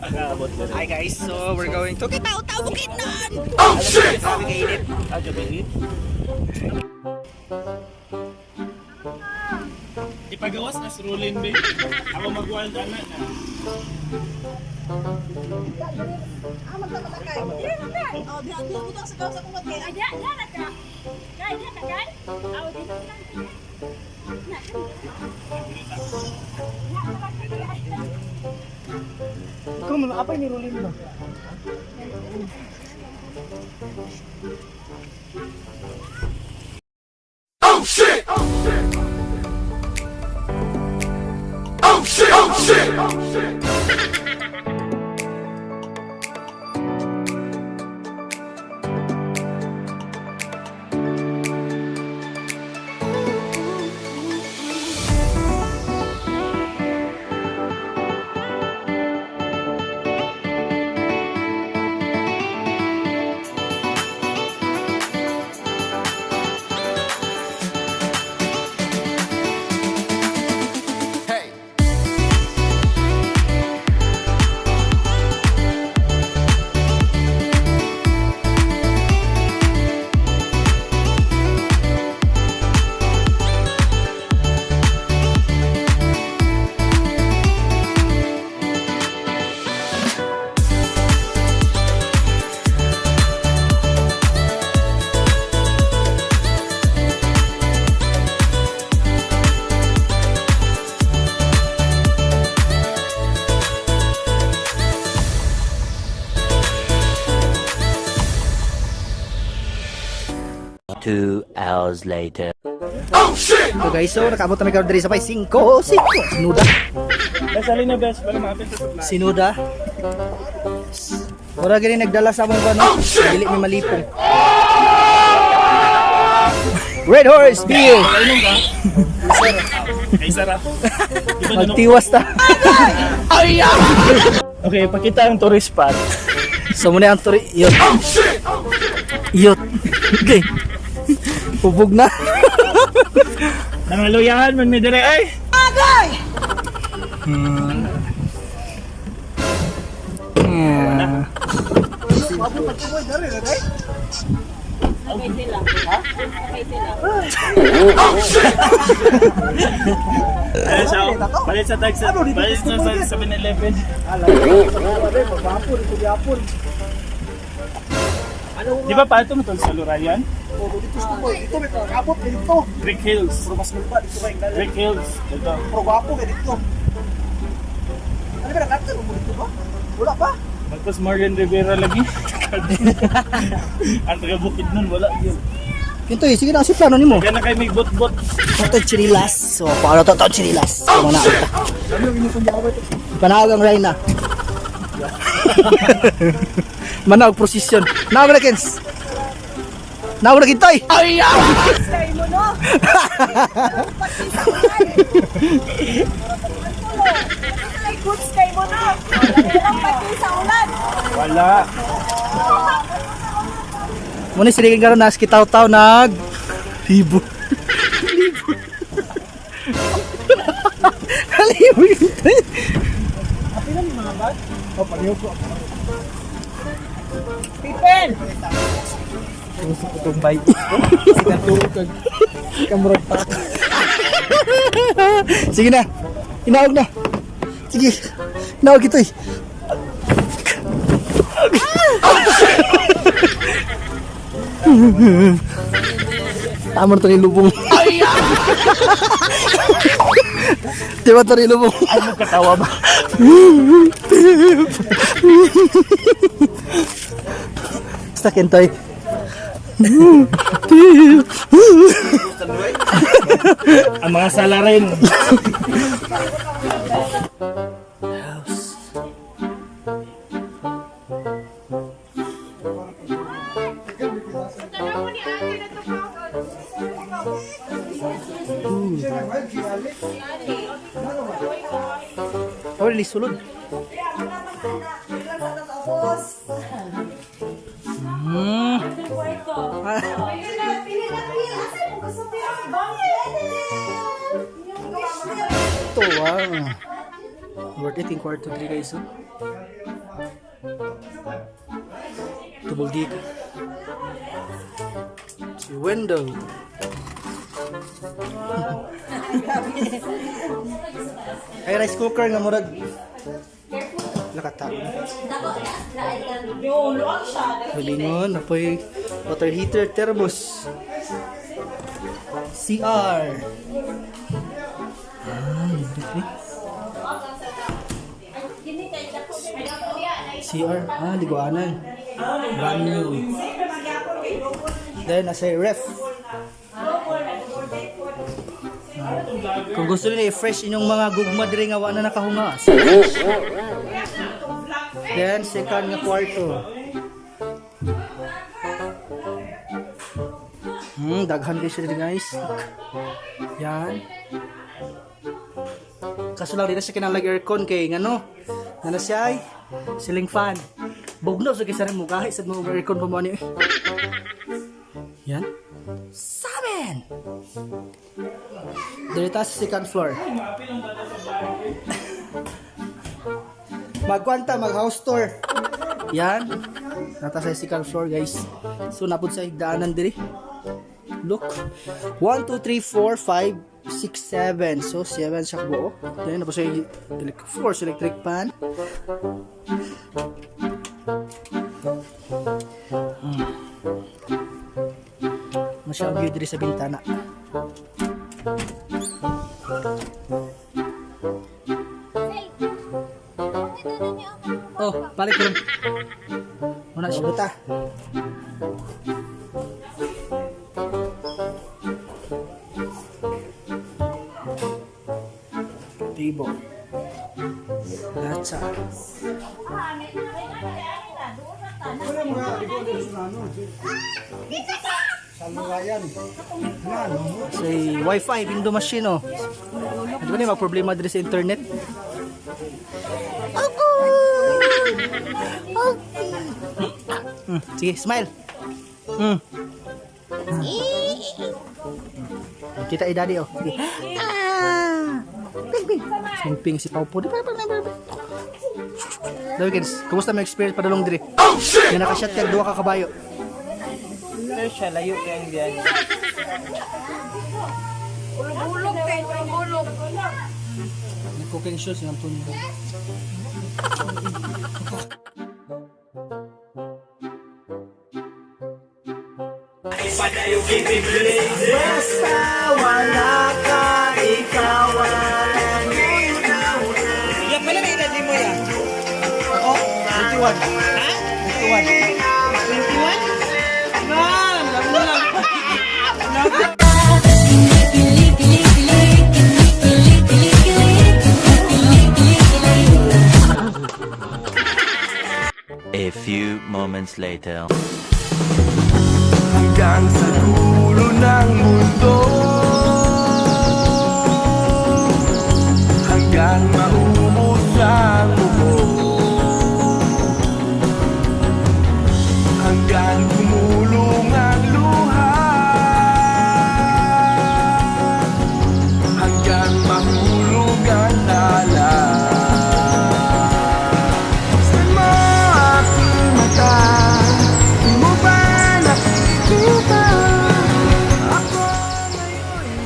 Hi guys, so we're going to Kitaw-Taw Bukidnon! Oh shit! Grabe kainit. Ah, Jabinit. Ipagawas na si Rulin, be. Ako magwald ana na. Ah, magtatalakay. Oh, diha diha dito sa gawas akong magkay. Ay, diya, diya na ka. Kay, diya ka, kay. Aw, dito lang. Na, Ikaw man apay ni Rulin ba? Oh shit! Oh shit! Oh shit! Oh shit! Hey! 2 hours later. Oh shit! So guys, so nakaabot na kami diri sa pay 5 5. Sinuda. Bes, alin na bes, para maapil sa supply. Sinuda. Mura gani nagdala sa among ano, dili mi malipong. Red Horse Beer. Kay Sarah. Di ba dunong- Magtiwas ta. Okay, pakita ang tourist spot. So muna ang turi yot. Oh shit! Yot. Okay. Hubog na. Nangaluyahan man mi dire ay. Yeah. Okay sila. Okay sila. Ay, siya. Palit sa tag sa palit sa 7-Eleven. Di ba pato mo tol sa Lurayan? Dito may kakabot dito. Brick Hills. Pero mas malba dito kay Inglaterra. Brick Hills. Dito. Pero gwapo kay dito. Ano ba nakatiro mo dito ba? Wala pa. Magpas Marian Rivera lagi. Ang taga bukid nun, wala yun. Kintoy, sige na si plano nimo. Kaya na kayo may bot-bot. Ito chinilas. So, paano to to chinilas? So, na. Panawag ang Reyna. Manawag prosesyon. Nawag na Kens. Nawag na Kintoy. Kay mo no. Pati sa ulan. Ay, goods kay mo no. Pati sa ulan. Wala. Muna sila karon nas kitaw-taw nag libo. Libo. Libo Kintoy. Pipen. Itong bike. Kamurag pa. Sige na. Inaog na. Sige. Inaog ito eh. Tama na ito ni Lubong. Di ba ito ni Lubong? Ay, magkatawa ba? Basta Kentoy. Ang mga salarin. Oh, sulod. Ito, wow. Worth it in quarter 3 guys. Oh. Double deck. Si window. Ay, rice cooker nga murag. Nakatao. Galingon, apoy water heater, thermos. CR. Ah, libre. CR, ah, liguanan. Brand new. Then, nasa ref. Kung gusto niyo i-fresh inyong mga gugma diri nga wa na nakahungas. Then, second nga kwarto. Daghan kayo siya diri, guys. Yan. Kaso lang, di na siya kinahanglan aircon kay ngano. Ngano siya ay ceiling fan. Bugnaw sa kaysa rin mo kahit sa mga aircon pa mo ani. Yan. Seven! Dito sa second floor. Magkwanta, mag house tour. Yan. Nata sa second floor, guys. So, napod sa higdaanan diri. Look. 1, 2, 3, 4, 5, 6, 7. So, 7 siya buo. Then, napod sa of course, electric pan. Masya ang view diri sa bintana. Oh, balik rin. Muna siya buta. Tibo. Latsa. Wala mga ligo dito sa ano. Sa Lurayan. Ano? Say wifi window machine oh. Ano ba ni problema diri sa internet? Ako. Sige, smile. Kita i daddy oh. Sige. Ah. Ping ping. Ping ping si Pau po. Di pa pa pa. Dawikins, kumusta may experience padulong diri? Oh shit! Nga nakashot ka duha ka kabayo. Pero siya, layo kaya ang biyahe. Ulog kayo, ulog. Nag-cooking show si Antonio. Basta wala ka, ikaw ang Ya, pala na edad mo ya. Ako, 21. Ha? 21. 21? Ma'am, alam mo lang. A few moments later. Hanggang sa dulo ng mundo, hanggang maubos ang buko, hanggang gumulong ang luha, hanggang mahulog ang tala. Sa aking mata, di mo ba nakikita? Ako ngayon.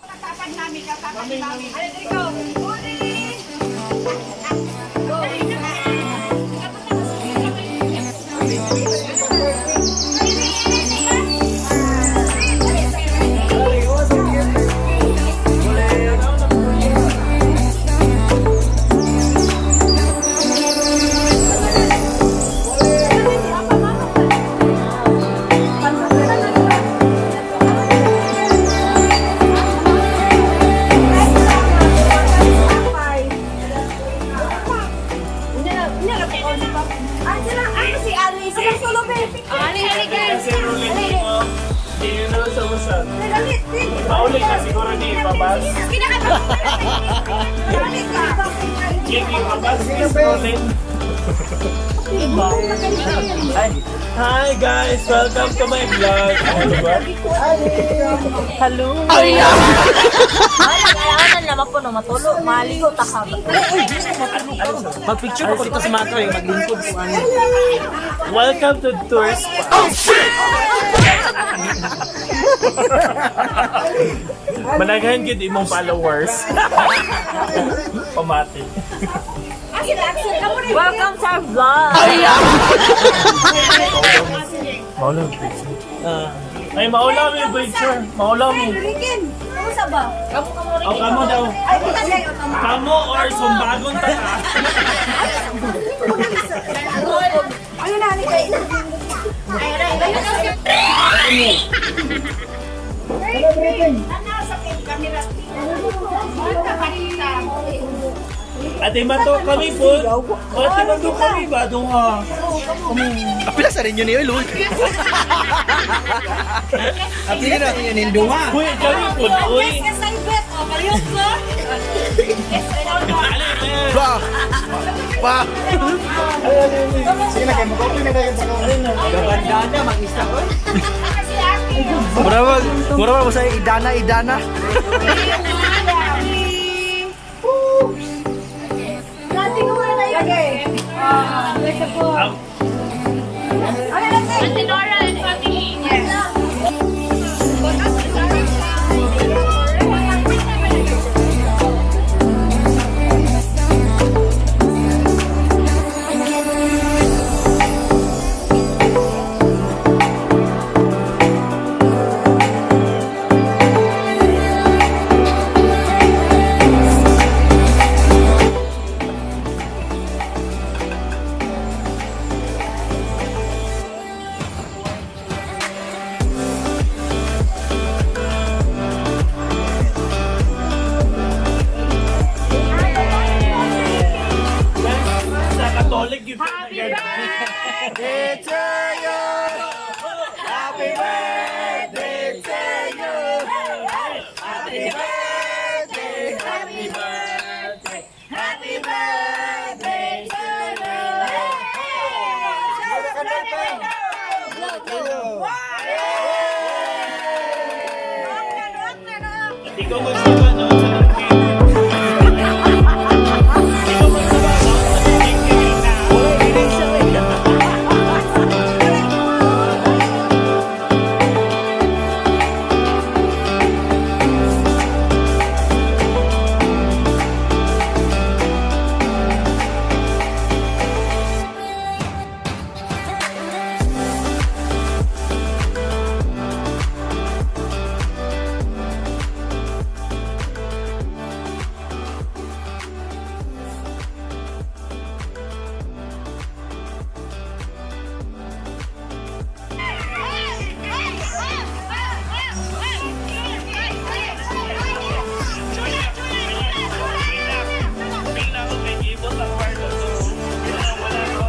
Katapad namin, katapad namin. Ano diri ko? Uli! Si Ali, sila solo baby. Ali, ali guys. Kasi ruling mo, hindi nyo na sa usap. Dali, Pauli na siguro ni Babas. Jiggy, Babas is rolling. Hi guys! Welcome to my vlog! Ano ba? Hello. Ay! Ay, kailangan naman po no matulo. Maligo ta ka. Mag-picture ko dito sa mga eh. Maglingkod ko ano. Welcome to Tourist Spot. Oh shit! Managhan gid imong followers. Pamati. Welcome sa our vlog. Maulaw yung picture. Ay, maulaw yung picture. Maulaw mo. Rikin, kamusta ba? Kamo kamo O, kamo daw. Ay, kita kayo. Kamo or sumbagon ta ka. Ano na, ni kay? Ate Mato kami po. Ate Mato kami ba? Duha. Apila sa rin yun eh, lul. Apila na rin yun duha. Uy, kami po. Uy. Yes, I bet. Oh, parehas ko. Ba! Ba! Sige na kayo, mag-open na kayo sa Gabandana, mag-isa ko. Mura ba, mura ba sa idana, idana. Ate Nora and family. Yes. Sa Catholic, yun. Happy birthday! To you. Happy birthday to you. Happy birthday, happy birthday, happy birthday to you. Ikaw magsiba no, sa cake. Ikaw magsiba no, sa cake. Tingnan ko kay Ibot ang word. Wala, wala, wala.